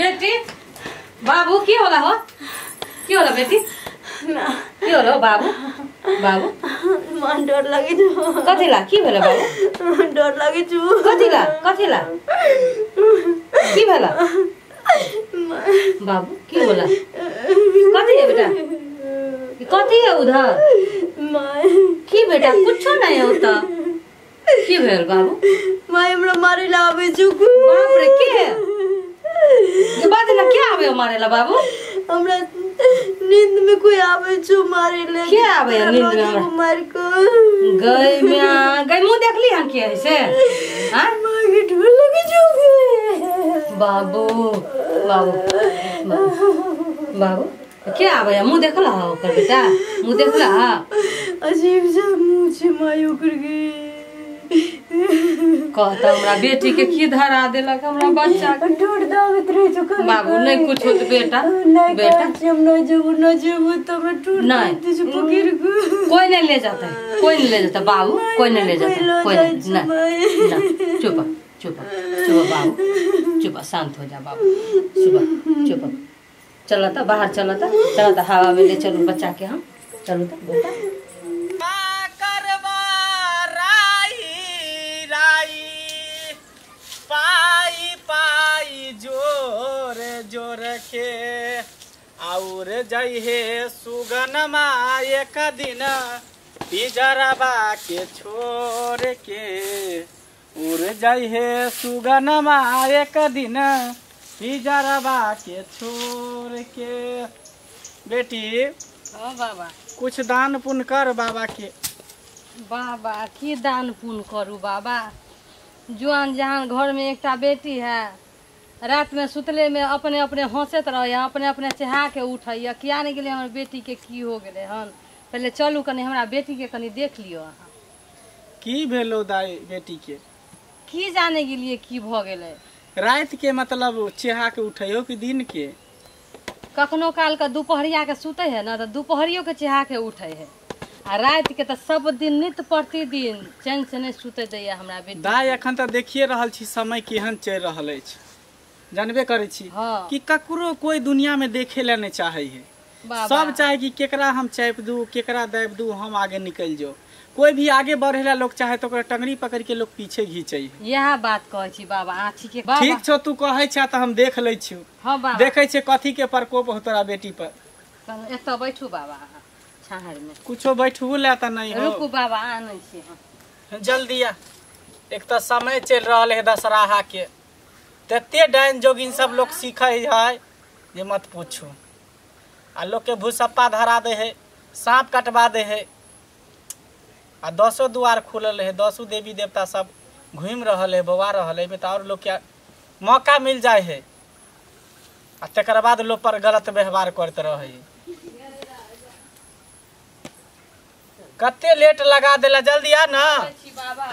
बेटी बाबू की होला हो की होला बेटी ना की होला बाबू बाबू मन डर लागे छु कथिला की भेला बाबू डर लागे छु कथिला कथिला की भेला बाबू की होला कथी है बेटा कथी है उधर की बेटा कुछो नहीं होता की भेल बाबू माय हमरा मारे ला आवे छु बाप रे के ये बात ला क्या आवे मारे ला बाबू हमरा नींद में कोई आवे छु मारे ले के आवे नींद में हमरा मार को गई में गई मुंह देखली हन के ऐसे हां माय के डर लगे छु बाबू बाबू बाबू क्या आवे मुंह देखला हो ओकर बेटा मुंह देखला अजीब सा मुंह छे my ओकर के कहता हमरा बेटी के की धरा देलक हमरा बच्चा के डर दावत रहे छु बाबू नहीं कुछ होत बेटा नहीं बेटा हम नहीं जेबू न जेबू तो मैं टूट नहीं। छु पकड़ के कोई नहीं ले जाता है कोई नहीं ले जाता बाबू कोई नहीं ले जाता कोई नहीं ना चुप चुप चुप बाबू चुप शांत हो जा बाबू चुप चुप चलो तो बाहर चलो तो चलो तो हवा में ले चलो बच्चा के हम चलो तो बेटा पाई पाई जोर जोर के और जइहे सुगनमा एक दिन पिजरबा के छोड़ के उड़ जइहे सुगनमा एक दिन पिजरबा के छोड़ के। बेटी हाँ बाबा कुछ दान पुण्य कर बाबा के। बाबा की दान पुण्य करू बाबा जुआन जहान घर में एकटा बेटी है रात में सुतले में अपने अपने हंसैत रहे अपने अपने चेहा के उठैया किया नहीं गेलै हमर बेटी के की हो गेलै हन पहले चलू कनी हमरा बेटी के कनी देख लियो अहाँ की भेलो दाई बेटी के की जाने गेलिए की भ गेलै रात के मतलब चेहा के उठैयो कि दिन के कखनो काल के दुपहरिया के सुते है ना तो दुपहरियो के चेहा के उठे है आ रात के तो सब दिन नित्य प्रतिदिन चैन से नहीं सुते दैया हमरा बेटी। दाई एखन तो देखिए रहल छी समय केहन चलि रहल अछि जानबे करै छी हाँ। कि ककरो कोई दुनिया में देखे ला नहीं चाहे है सब चाहे कि केकरा हम चापि दू केकरा दाबि दू हम आगे निकल जाओ कोई भी आगे बढ़े ला लोग चाहे तो ओकरा टंगरी पकड़ के लोग पीछे घींचे है। यह बात कहै छी बाबा अहाँ ठीके ठीक छौ तू कहै छ तऽ हम देख लै छियौ। हाँ बाबा देखै छियै कथी के प्रकोप हो तोरा बेटी पर। एतऽ बैठू बाबा अहाँ छाहर में कुछो बैठू ला तऽ नहीं हो। रुकू बाबा आनै छी हम जल्दी आ। एक तऽ समय चलि रहल है दशहरा के तते डाइन जोगिन सब लोग सीखे है जे मत पूछू आ लोग के भूसप्पा धरा दे है सांप कटवा दे है आ दसो द्वार खुलल है दसो देवी देवता सब घूमि रहल है बौआ रहल है तो और लोग के मौका मिल जाए है आ तकर बाद लोग पर गलत व्यवहार करते रहे है। कते लेट लगा देला जल्दी आ ना। बाबा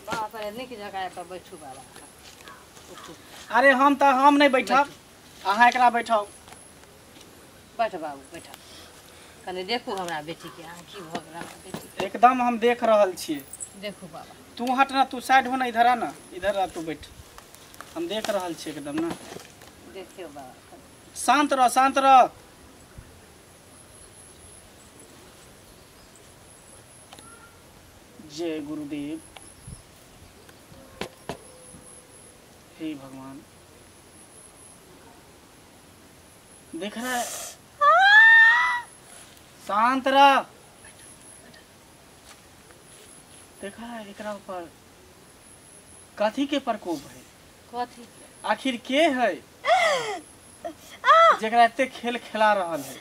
बाबा नीक जगह पर बैठू बाबा। अरे हम तो हम नहीं बैठब अहाँ एकरा बैठाउ। बैठ बाबू बैठ कनी देखू हमरा बेटी के अहाँ की भऽ गेल हमरा बेटी एकदम हम देख रहल छियै। देखू बाबा तू हट ना तू साइड हो ना इधर आ ना इधर आ तू बैठ हम देख रहल छियै एकदम ना। देखियौ बाबा शांत रह शांत रह। जय गुरुदेव हे भगवान देख रहा है शांत रह। देखा है एकरा ऊपर कथी के प्रकोप है कथी आखिर के है जेकरा एते खेल खेला रहल है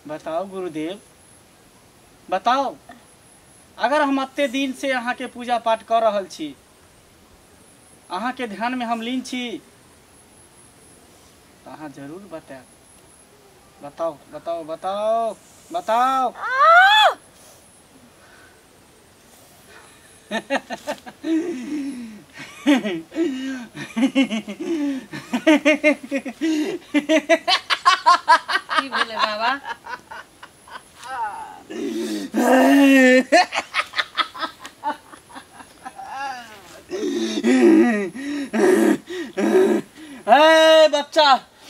बताओ गुरुदेव बताओ। अगर हम अते दिन से अहाँ के पूजा पाठ कर रहल छी अहाँ के ध्यान में हम लीन छी तो अहाँ जरूर बतायब। बताओ बताओ बताओ बताओ। की भेलै बाबा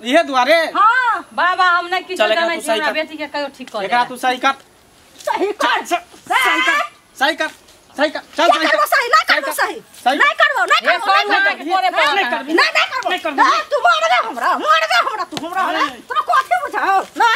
इहे दुआरे। हां बाबा हम नै किछु जानै छी, हमरा बेटी के कहियो ठीक कर। एकरा तू सही कर, सही कर, सही कर, सही कर, सही कर, चल सही कर, सही ना करबो, सही नहीं करबो, नहीं करबो, नहीं करबो, नहीं करबो, तू मारबे हमरा, मारबे हमरा, तू हमरा तोरा कथि बुझाओ ना,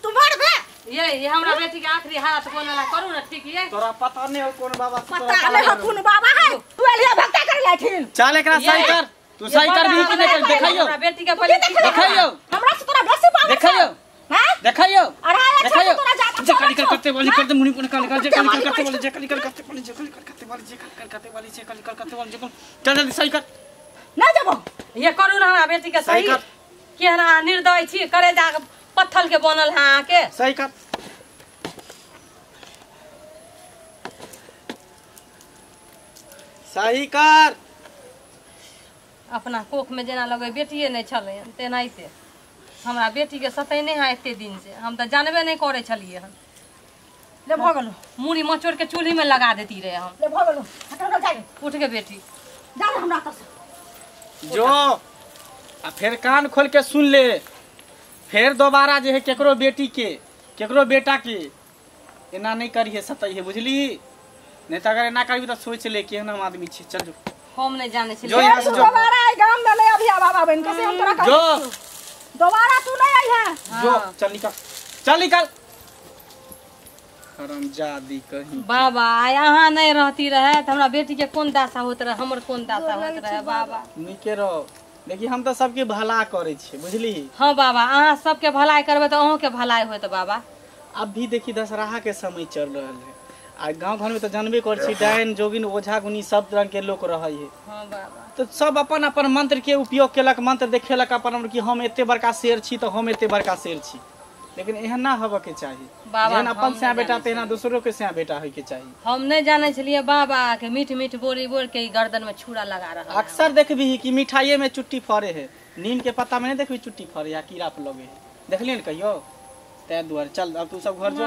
तू मारबे। ये हमरा बेटी के आखिरी हाथ कोन ला करू ना ठीक ये। तोरा पता नहीं हो कौन बाबा, पता नहीं हो कौन बाबा है, तू एलिया भक्ता कर लाठिन। चल एकरा सही कर, तू सही कर भी कि नहीं कर, देखाइयो हमरा बेटी के पहले देखाइयो, हमरा से तोरा बेसी पावर देखाइयो, हां देखाइयो, अढ़ाई लाख तोरा ज्यादा। जे निकल करते वाली करते मुनि को निकाल निकाल, जे निकल करते वाली, जे निकल करते वाली, जे निकल करते वाली, जे निकल करते वाली, जे निकल करते वाली, जे चल जल्दी सही कर। ना जबो ये करू ना हमरा बेटी के सही, केहना निर्दय छी, करे जा पत्थर के बनल है अहाँ के। सही कर, सही कर। अपना कोख में जेना लगे बेटिए नहीं छलै तेनाहिते हमरा बेटी के सतेने है एते दिन से, हम तऽ जानबे नहीं करे छलियै हन। ले भऽ गेलो, मूड़ी मचोड़ के चूल्ही में लगा देती रहे हम। ले भऽ गेलो, हट हमरा जाय, उठ के बेटी जा हमरा तऽ जो। आ फिर कान खोल के सुन ले, फिर दोबारा जे है केकरो बेटी के केकरो बेटा के एना नहीं करिहे सतैहे, बुझली? नहीं तो अगर एना करबी तो सोच ले केहन हम आदमी छी। चल जो, हम नहीं जाने छी। जो यहाँ से जो, दोबारा आई गाम में नहीं अभी बाबा बन कैसे हम तोरा कह जो दोबारा तू नहीं आई है। जो चल निकल, चल निकल हरामजादी कहीं। बाबा यहाँ नहीं रहती रहे तो हमरा बेटी के कोन दशा होत रहे, हमर कोन दशा होत रहे बाबा। नीके रहो, देखी हम तो सबके भला करे छी, बुझली? हाँ बाबा, अहाँ सबके भलाई करबे तो अहूँ के भलाई होत बाबा। अब भी देखी दशहरा के समय चल रहा है, आ गांव घर में तो जानबे कर छी डायन जोगिन ओझा गुनी सब रंग के लोग रहे है। हाँ बाबा, तो सब अपन अपन मंत्र के उपयोग केलक, मंत्र देखेलक अपन कि हम एते बड़का शेर छी तो हम एते बड़का शेर छी, लेकिन एहन ना होबे के चाही। जेहन अपन स्या बेटा तेना दूसरों के स्या बेटा होय के चाही। हम नहीं जाने छलिए बाबा के मीठ मीठ बोली बोल के गर्दन में छुरा लगा रहा। अक्सर देखबी कि मिठाइये में चुट्टी फरे है, नीम के पत्ता में नहीं देखबी चुट्टी फरे या कीड़ा लगे है, देखलिए न कहियो? तै दुआरे चल अब तू सब घर जो,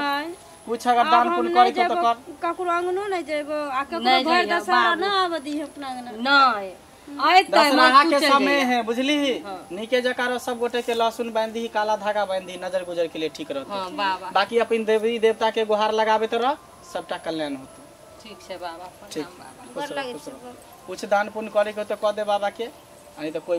कुछ अगर दान पुण्य करे तो कर, ककरो अंगनो नहीं जेबो आ ककरो भर दशहरा ना आब दी अपना अंगना नहीं आए। दशहरा के समय है, बुझली? नीके जकारो सब गोटे के लहसुन बांधी, काला धागा बांधी, नजर गुजर के लिए ठीक रहतो। हां बाबा, बाकी अपन देवी देवता के गुहार लगाबे तो रह सबटा कल्याण होतो। ठीक छै बाबा, ठीक प्रणाम बाबा। कुछ दान पुण्य करे के तो क दे बाबा के, नहीं तो कोई बात।